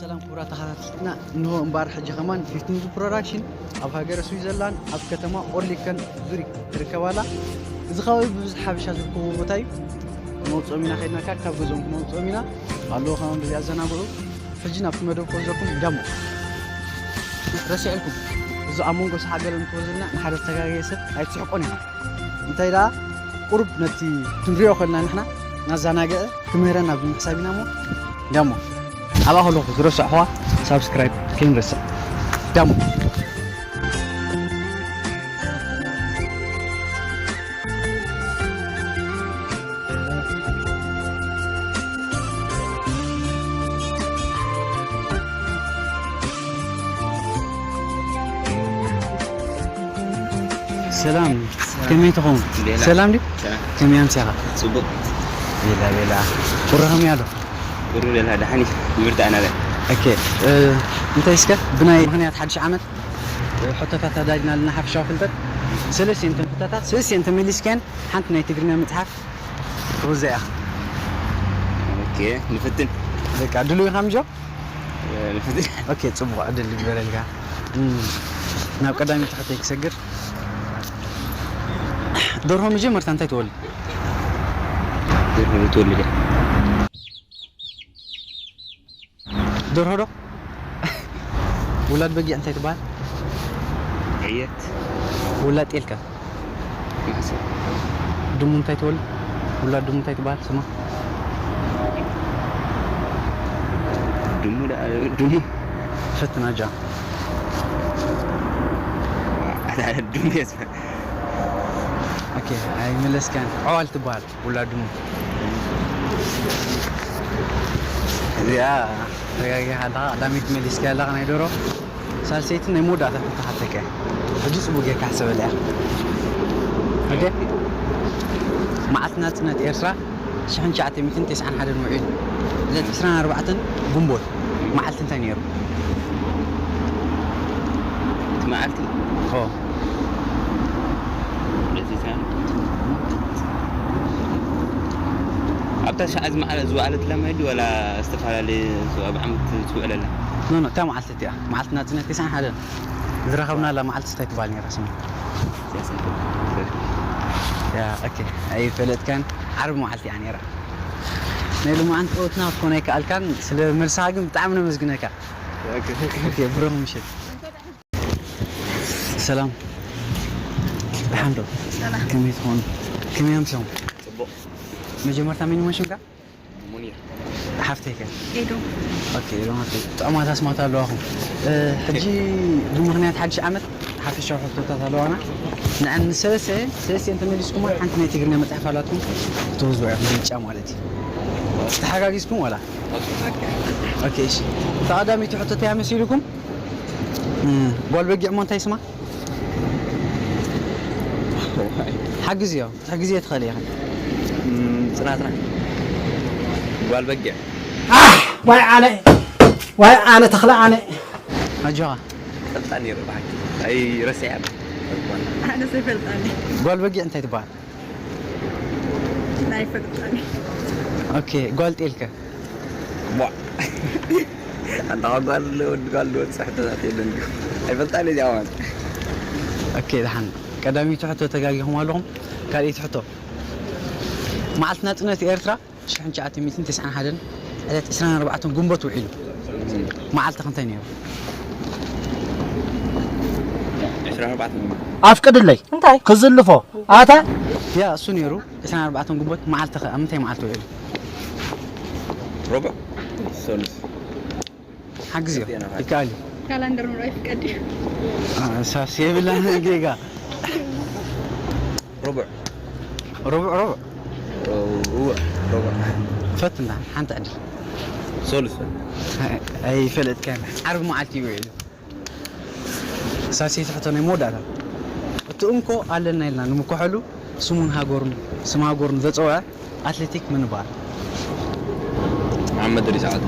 ሰላም ክቡራት ተኸታተልትና፣ እንሆ እምበኣር ሕጂ ከማን ፊፍቲን ፕሮዳክሽን ኣብ ሃገረ ስዊዘርላንድ ኣብ ከተማ ኦርሊከን ዙሪክ ትርከብ ኣላ። እዚ ከባቢ ብብዝሒ ሓበሻ ዝርከብዎ ቦታ እዩ። ክነውፅኦም ኢና ከይድና፣ ካብ ገዝኦም ክነውፅኦም ኢና። ኣለዉ ከማን በዚ ኣዘናግዑ። ሕጂ ናብቲ መደብ ክወስደኩም ዳሞ። ረሲዕልኩም፣ እዚ ኣብ መንጎ ሰሓገርን ተወዘልና ንሓደ ዝተጋገየ ሰብ ኣይትስሕቆን ኢኻ። እንታይ ደኣ ቁሩብ ነቲ ክንሪኦ ከለና ንሕና ናዘናግዐ ክምህረና ብምሕሳብ ኢና እሞ፣ ዳሞ ኣብኣ ከለኹ ዝረሳዕኹዋ ሳብስክራይብ ከይንረስዕ። ዳሞ። ሰላም፣ ከመይ ትኸውን? ቤላ። ሰላም ድዩ? ሰላም። ከመይ ኣምስያኻ? ጽቡቕ። ቤላ፣ ቤላ። ቁሪ ከመይ ኣሎ? ቁሪ ቤላ፣ ደሓን እዩ። ይብርታ ኣና በል። ኦኬ፣ እ፣ እንታይ እስከ ብናይ ምኽንያት ሓድሽ ዓመት፣ እ፣ ሕቶታት ኣዳሊና ኣለና ሓፈሻዊ ፍልጠት። ሰለስቲኤን እተን ሕቶታት፣ ሰለስቲኤን ተመሊስካየን ሓንቲ ናይ ትግርኛ መጽሓፍ ክትወስዳ ኢኻ። ኦኬ፣ ንፍትን። በቃ፣ ድሉው ኢኻ ምጆ? ንፍትን። ኦኬ፣ ጽቡቕ ዕድል ይግበረልካ። እም፣ ናብ ቀዳመይቲ ሕቶይ ክሰግር። ደርሆ መጀመርታ እንታይ ትወልድ? ደርሆ ትወልድ እያ። ደርሆ ዶ? ውላድ በጊዕ እንታይ ትበሃል? ዕየት። ውላድ ጤልከ? ማሕሰ። ድሙ እንታይ ትወልድ? ውላድ ድሙ እንታይ ትበሃል ስማ? ድሙ ደኣ፣ ድሙ። ፈትና ጃ። ኣታ ድሙ እየ ዝፈ- ኦኬ፣ ኣይመለስካን። ዕዋል ትበሃል ውላድ ድሙ። እዚኣ ተጋጊኻ ኣለኻ፣ ቀዳመይቲ መሊስካ ኣለኻ ናይ ደሮ። ሳልሰይቲ ናይ መወዳእታ ክተሓተከ። ሕጂ ጽቡቅ ጌርካ ሕሰበለያ። ኦኬ? መዓልቲ ናጽነት ኤርትራ ሽሕን ትሽዓተ ሚእትን ተስዓን ሓደን ውዒሉ። ዕለት ዕስራን ኣርባዕተን ግንቦት መዓልቲ እንታይ ነይሩ? እቲ መዓልቲ? ኦ። ዕለት ዕስራን ኣብታ ሰዓት ዝመዓለ-፣ ዝወዓለትላ ማይ ድዩ ዋላ ዝተፈላለየ ኣብ ዓመት ትውዕለላ? ኖ፣ ኖ፣ እታ መዓልቲ እቲኣ፣ መዓልቲ ናጽነት ተስዓን ሓደን ዝረኸብናላ መዓልቲ እንታይ ትበሃል ነይራ ስማ? ያ፣ ኦኬ፣ ኣይፈለጥካን። ዓርቢ መዓልቲ እያ ነይራ። ናይ ሎማዓንቲ ጸወትና ክትኮን ኣይከኣልካን፣ ስለ መልስኻ ግን ብጣዕሚ ነመስግነካ። ኦኬ። ኦኬ፣ ብሩኽ ምሽት። ሰላም። ደሓን ዶ? ሰላም። ከመይ ትኾኑ? ከመይ ኣምሲኹም? ጽቡቕ። መጀመርታ መን ይመስልካ? ሙኒር። ሓፍተይ ከ? ኤዶም። ኦኬ፣ ኤዶም ሓፍተይ። ጥዑማት ኣስማት ኣለዋኹም። እ፣ ሕጂ ብምኽንያት ሓድሽ ዓመት ሓፈሻዊ ሕቶታት ኣለዋና። ንዐን ሰለስተ፣ ሰለስተ እንተመሊስኩማ ሓንቲ ናይ ትግርኛ መጽሓፍ ኣላትኩም ክትወስዱ ኢኹም፣ ብልጫ ማለት እዩ። ተሓጋጊዝኩም ዋላ? ኦኬ፣ እሺ። እታ ቀዳመይቲ ሕቶ እንታይ እያ መሲልኩም? እ፣ ጓል በጊዕ እሞ እንታይ ስማ? ሓግዝዮ፣ ብዙሕ ግዜ ትኽእል ኢኻ። እም፣ ጽናትና። ጓል በጊዕ። ኣሕ! ዋይ ኣነ! ዋይ ኣነ ተኽለ ኣነ! ኣጆኻ። ፈልጣ ነይሩ ብሓቂ። ኣይ፣ ረሲዐ። ኣነ ዘይፈልጣኒ። ጓል በጊዕ እንታይ ትበሃል? ኣይፈልጣኒ። ኦኬ፣ ጓል ጤልከ? ቧዕ። ኣንታ ጓል ወዲ ጓል ወዲ ሕቶታት የለን። ኣይፈልጣን እዚኣ ማለት። ኦኬ፣ ደሓን። ቀዳመይቲ ሕቶ ተጋጊኹም ኣለኹም። ካልኣይቲ ሕቶ። መዓልቲ ናጽነት ኤርትራ ሽሕን ትሽዓተ ሚእትን ተስዓን ሓደን ዕለት ዕስራን ኣርባዕተን ግንቦት ውዒሉ። መዓልቲ ክንታይ ነይሩ? ዕስራን ኣርባዕተን ግንቦት። ኣፍቅድለይ። እንታይ? ክዝልፎ። ኣታ? ያ፣ እሱ ነይሩ። ዕስራን ኣርባዕተን ግንቦት መዓልቲ ኸ ኣብ ምንታይ መዓልቲ ውዒሉ? ሮቡዕ። ሰሉስ። ሓግዝዮ። ዜና ይከኣል እዩ። ካላንደር ምርኣይ ፍቀድ እዩ። አ፣ ሳስ የብላን ጌጋ። ሮቡዕ። ሮቡዕ፣ ሮቡዕ። ሮቡዕ፣ ሮቡዕ። ፈትና፣ ሓንቲ ዕድል። ሰሉስ። ኣይ፣ ኣይፈለጥካን። ዓርቢ መዓልቲ እዩ ውዒሉ። ሳልሰይቲ ሕቶ ናይ መወዳእታ። እቲ እንኮ ኣለና ኢልና ንምክሐሉ ስሙን ሃገሩን፣ ስም ሃገሩን ዘጸውዐ ኣትሌቲክ መን ይበሃል? መሓመድ ድሪስ ዓወት።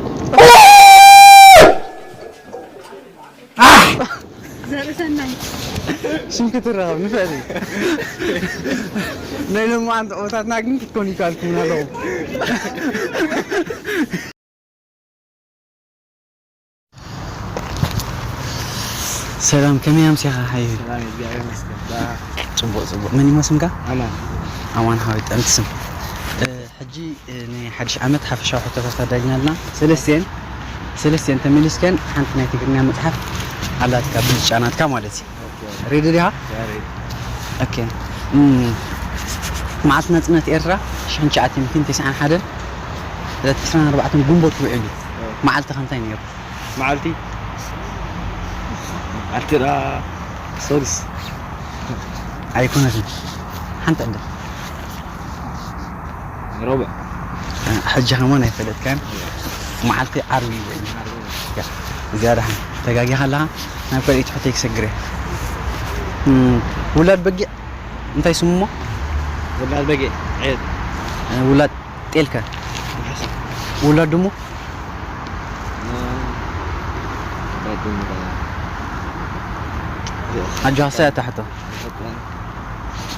ዘርእሰናይ። ሽም ክትረኸብ ንፍዕቲ። ናይ ሎማዓንቲ ጸወታትና ግን ክትኮኑ ይከኣልኩምና ኣለኹም። ሰላም፣ ከመይ ኣምሲኻ ሓዩ? ሰላም፣ እግዚኣብሔር ይመስገን። ዳ- ጽቡቕ ጽቡቕ። መን ይሞ ስምካ? ኣማን። ኣማን ሓወይ፣ ጥዕምቲ ስም። እ፣ ሕጂ፣ እ፣ ናይ ሓድሽ ዓመት ሓፈሻዊ ሕቶታት ኣዳሊና ኣለና። ሰለስቲኤን ሰለስቲኤን ተመሊስከን ሓንቲ ናይ ትግርኛ መጽሓፍ ኣላትካ፣ ብልጫ ናትካ ማለት እዩ። ሬዲ ዲኻ? ኦኬ። እም፣ መዓልቲ ናጽነት ኤርትራ ሽሕን ትሽዓተ ሚእትን ተስዓን ሓደን ዕለት ዕስራን ኣርባዕተን ግንቦት ውዒሉ። መዓልቲ ከምታይ ነይሩ? መዓልቲ መዓልቲ ዳ ሶግስ ኣይኮነትን። ሓንቲ ዕድል። ሮብዕ። ሕጂ ከማን ኣይፈለጥካን። መዓልቲ ዓርቢ እዩ። ያ፣ እዚኣ ደሓን ተጋጊኻ ኣለኻ። ናብ ካልኣይቲ ሕቶይ ክሰግር እየ። እም፣ ውላድ በጊዕ እንታይ ስሙ እሞ? ውላድ በጊዕ ዕየት። እ፣ ውላድ ጤልከ? ውላድ ድሙ? ኣጆኻ፣ ሳይ ኣታ ሕቶ።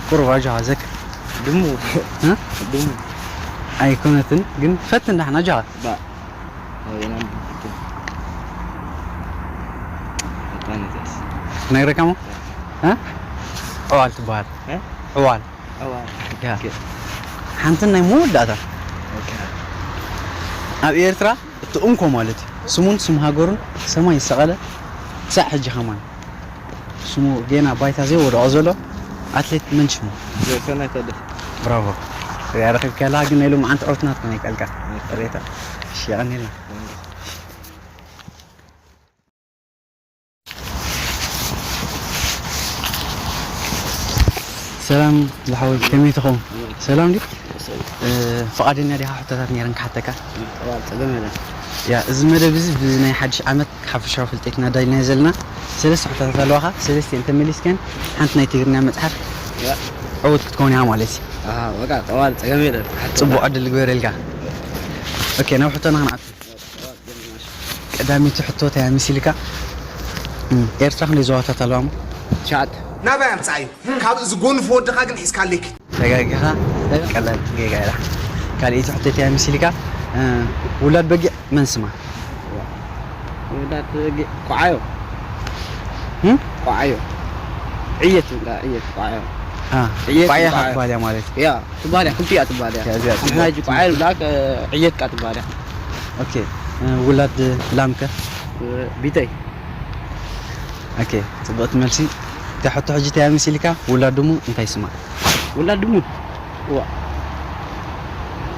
ቁሩብ ኣጆኻ፣ ዘክ- ድሙ እ? ድሙ ኣይኮነትን፣ ግን ፈትን ዳሕና ኣጆኻ። ባ ኣበና ድሙ ክነግረካ ሞ? እ? ዕዋል ትበሃል። እ? ዕዋል። ኣዋ ያ። ሓንትን ናይ መወዳእታ። ኣብ ኤርትራ እቲ እንኮ ማለት እዩ። ስሙን ስም ሃገሩን ሰማይ ዝሰቐለ ክሳዕ ሕጂ ከማን ስሙ ጌና ባይታ ዘይወደቖ ዘሎ ኣትሌት መን ሽሙ? ዘርሰናይ ታደሰ። ብራቮ። ሪኣ ረኺብካ ኣለኻ፣ ግን ናይ ሎማዓንቲ ዕወት ናትካ ናይ ቀልቃ። ቅሬታ። እሺ፣ የቐንየልና። ሰላም ዝሓወይ፣ ከመይ ትኸውን? ሰላም ድዩ? እ፣ ፍቓደኛ ዲኻ ሕቶታት ነይረን ክሓተካ? ጠዋል ጸገም የለን። ያ፣ እዚ መደብ እዚ ብናይ ሓድሽ ዓመት ሓፈሻዊ ፍልጠት እናዳለናዮ ዘለና ሰለስተ ሕቶታት ኣለዋኻ። ሰለስቲኤን ተመሊስከን ሓንቲ ናይ ትግርኛ መጽሓፍ ያ። ዕውት ክትከውን እያ ማለት እዩ። ኣሃ፣ በቃ ጠዋል ጸገም የለን። ጽቡቕ ዕድል ግበረልካ። ኦኬ፣ ናብ ሕቶና ክንኣቱ። ቀዳመይቲ ሕቶ እንታይ እያ መሲልካ? እም፣ ኤርትራ ክንደይ ዞባታት ኣለዋ እሞ? ትሽዓተ። ናባይ ኣምጻዩ ካብ እዚ ጎንፎ ወድኻ ግን ሒዝካ ኣሌክ ተጋጊኻ። ቀላል ጌጋ እያ። ካልኣይቲ ሕቶ እንታይ እያ መሲልካ? እ፣ ውላድ በጊዕ መን ስማ? ውላድ በጊዕ ኳዓዮ። እም? ኳዓዮ። ዕየት እንዳ ዕየት ኳዓዮ። አ፣ ዕየት ኳዕያ ይበሃል። ክትበሃል እያ ማለት እዩ። ያ ትባልያ ክልቲኣ ትባልያ። ያ፣ እዚኣ ንሕና ሕጂ ኳዓዮ ንብላ፣ ዕየት ካ ትባልያ። ኦኬ፣ እ፣ ውላድ ላምከ? ቢተይ። ኦኬ፣ ጽብቕቲ መልሲ። እታ ሕቶ ሕጂ እንታይ እያ መሲልካ? ውላድ ድሙ እንታይ ስማ? ውላድ ድሙ። ዋ።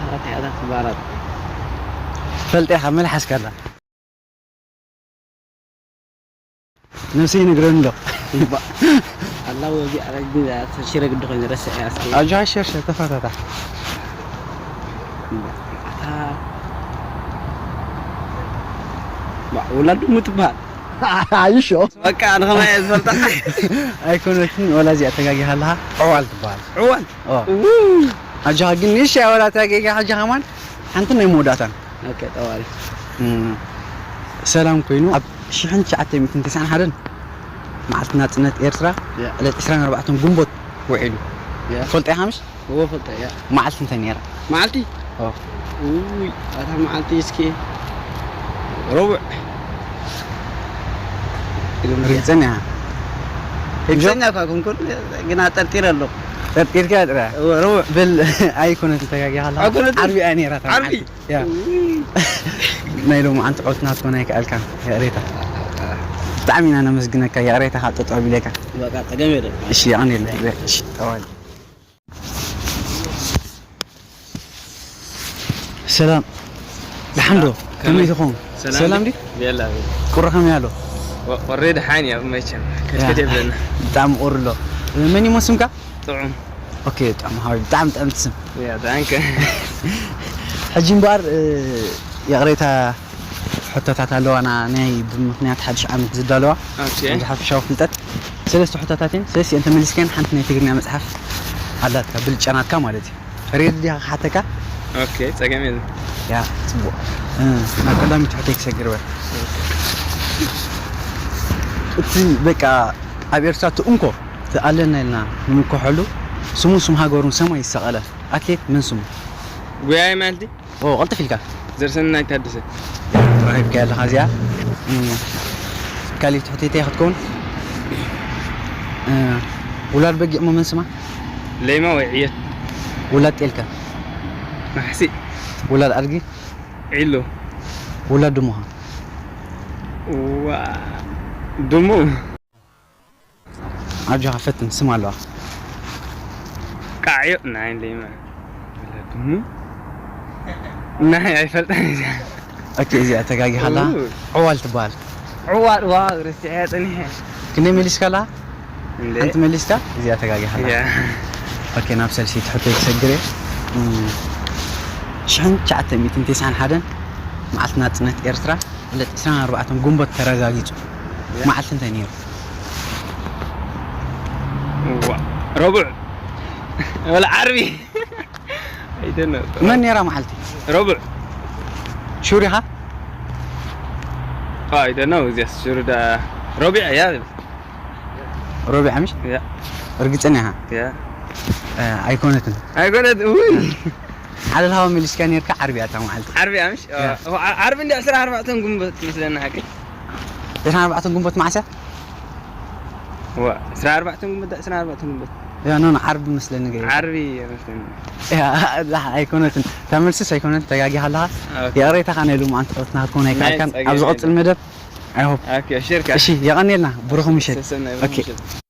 ኣራት ያታት ባራት። ፈልጠ ኢኻ መልሓስካ ኣላ። ነብሰይ ይነግረኒ ኣሎ። ኣላ ወጊ ኣረግ ተሽረ ግዲ ኮይኑ ረስዐ ኣስኪ። ኣጆ ሸርሸ ተፋታታ። ኣታ ባ ውላድ ድሙ ትበሃል። ኣይሾ። በቃ ንኸማይ እየ ዝፈልጣ። ኣይኮነትን፣ ወላ እዚኣ ተጋጊኻ ኣለኻ። ዕዋል ትበሃል። ዕዋል። ኦ። ኣጆኻ ግን ንእሽተይ ወላ ተጋጊኻ ሕጂ ከማን ሓንቲ ናይ መወዳእታን። ኦኬ፣ ጠዋሪ። እም፣ ሰላም ኮይኑ ኣብ ሽሕን ትሽዓተ ሚእትን ተስዓን ሓደን መዓልቲ ናጽነት ኤርትራ ያ። ዕለት ዕስራን ኣርባዕተን ግንቦት ውዒሉ። ያ። ፈልጠ ኢኻ ምሽ? እዎ፣ ፈልጠ፣ ያ። መዓልቲ እንታይ ነይራ? መዓልቲ? ኦ። ውይ፣ ኣታ መዓልቲ እስኪ ረቡዕ። ርግጸኛ ኢኻ? ርግጸኛ እኳ ኮንኩን፣ ግና ጠርጢረ ኣለኹ። ጠርጢርካ ጥራይ? እዎ፣ ረቡዕ። በል ኣይኮነትን፣ ተጋጊኻ ኣለኻ። ኣይኮነትን? ዓርቢ እያ ነይራ እታ ዓርቢ? መዓልቲ። ያ። ናይ ሎማዓንቲ ዕወት ናትኮን ኣይከኣልካን፣ ይቕሬታ። ብጣዕሚ ኢና ነመስግነካ፣ ይቕሬታ ካብ ጠጠው ኣቢለካ። በቃ፣ ጸገም የለን። እሺ፣ የቐንየልና። እሺ፣ ጠዋል። ሰላም። ደሓን ዶ? ከመይ ትኾን? ሰላም ሰላም ድዩ? የላ። ቁሪ ከመይ ኣሎ? ወ-፣ ወሬ ደሓን እያ መቸም። ከትከት የብለና። ብጣዕሚ ቁሪ ኣሎ። መን ይሞ ስምካ? ጥዑም። ኦኬ፣ ጥዑም ሓወይ፣ ብጣዕሚ ጥዕምቲ ስም። ያ፣ ዳንከ። ሕጂ እምበኣር፣ እ፣ ይቕሬታ ሕቶታት ኣለዋና፣ ናይ ብምኽንያት ሓድሽ ዓመት ዝዳለዋ። ኦኬ። ኣብዚ ሓፈሻዊ ፍልጠት ሰለስተ ሕቶታት እየን። ሰለስቲአን ተመሊስካየን ሓንቲ ናይ ትግርኛ መጽሓፍ ኣላትካ፣ ብልጫ ናትካ ማለት እዩ። ሬዲ ዲኻ ክሓተካ? ኦኬ፣ ጸገም የለን። ያ፣ ጽቡቕ። እ፣ ናብ ቀዳሚት ሕቶይ ክሰግር በል። እቲ በቃ ኣብ ኤርትራ እቲ እንኮ እቲ ኣለና ኢልና ንምከሐሉ ስሙን ስም ሃገሩን ሰማይ ዝሰቐለ ኣትሌት መን ስሙ? ጉያይ ማለት ድዩ? ኦ፣ ቀልጥፍ ኢልካ። ዘርሰናይ ታደሰ። ረኺብካ ኣለኻ እዚኣ። እም፣ ካልእ ትሕቲተይ ክትከውን? እ፣ ውላድ በጊዕ እሞ መን ስማ? ሌማ ወይ ዕየት? ውላድ ጤልካ? ማሕሲ። ውላድ ኣድጊ? ዒሉ። ውላድ ድሙኻ? ዋ፣ ድሙ። ኣጆኻ ፈትን፣ ስም ኣለዋ። ቃዕዮ ናይ ሌማ። ድሙ? ናይ ኣይፈልጣን እዚኣ። ኦኬ፣ እዚኣ ተጋጊኻ ኣላ። ኡ። ዕዋል ትበሃል። ዕዋል፣ ዋው፣ ረሲዐያ ጸኒሐ። ክንደይ መሊስካ ኣላ? እንዴ? ሓንቲ መሊስካ፣ እዚኣ ተጋጊኻ ኣላ። ያ። ኦኬ፣ ናብ ሰልሲት ሕቶ ይሰግር እየ። እም፣ ሽሕን ትሽዓተ ሚእትን ተስዓን ሓደን መዓልቲ ናጽነት ኤርትራ፣ ዕለት ዕስራን ኣርባዕተን ግንቦት ተረጋጊጹ። ያ። መዓልቲ እንታይ ነይሩ? ዋ፣ ረቡዕ። ወላ ዓርቢ። I don't know. መን ነይራ መዓልቲ? ረቡዕ። ሹር ኢኻ? I don't know. እዚያስ ሹር ዳ ረቢዕ እያ። ረቢዕ ምሽ? ያ። እርግጸኛ ኢኻ? ያ። እ፣ ኣይኮነትን። ኣይኮነት፣ ውይ። ሓለልሃዋ መሊስካ ነይርካ፣ ዓርቢ እያ እታ መዓልቲ። ዓርቢ እያ ምሽ? ያ። ኦ፣ ዓ-፣ ዓርቢ እንዲ ዕስራን ኣርባዕተን ግንቦት ትመስለኒ ሓቂ። ዕስራን ኣርባዕተን ግንቦት መዓስ እያ? ዋ፣ ዕስራን ኣርባዕተን ግንቦት፣ ዕስራን ኣርባዕተን ግንቦት። ያ፣ ኖ፣ ኖ፣ ዓርቢ መስለኒ ገይሩ። ዓርቢ እየ መስለኒ። ያ፣ ላ፣ ኣይኮነትን። እታ መልስስ ኣይኮነትን፣ ተጋጊኻ ኣለኻ። ኦኬ። ይቕሬታ ኻነ ኢሉ መዓንተ ኸትና ክትኮን ናይ ኣይከኣልካን። ጸገም ኣብ ዝቐጽል የለን። መደብ፣ I hope። ኦኬ፣ ሸርካ። እሺ፣ የቐንየልና። ብሩኽ ምሸት። ሰሰናይ፣ ብሩኽ ኦኬ። ምሸት።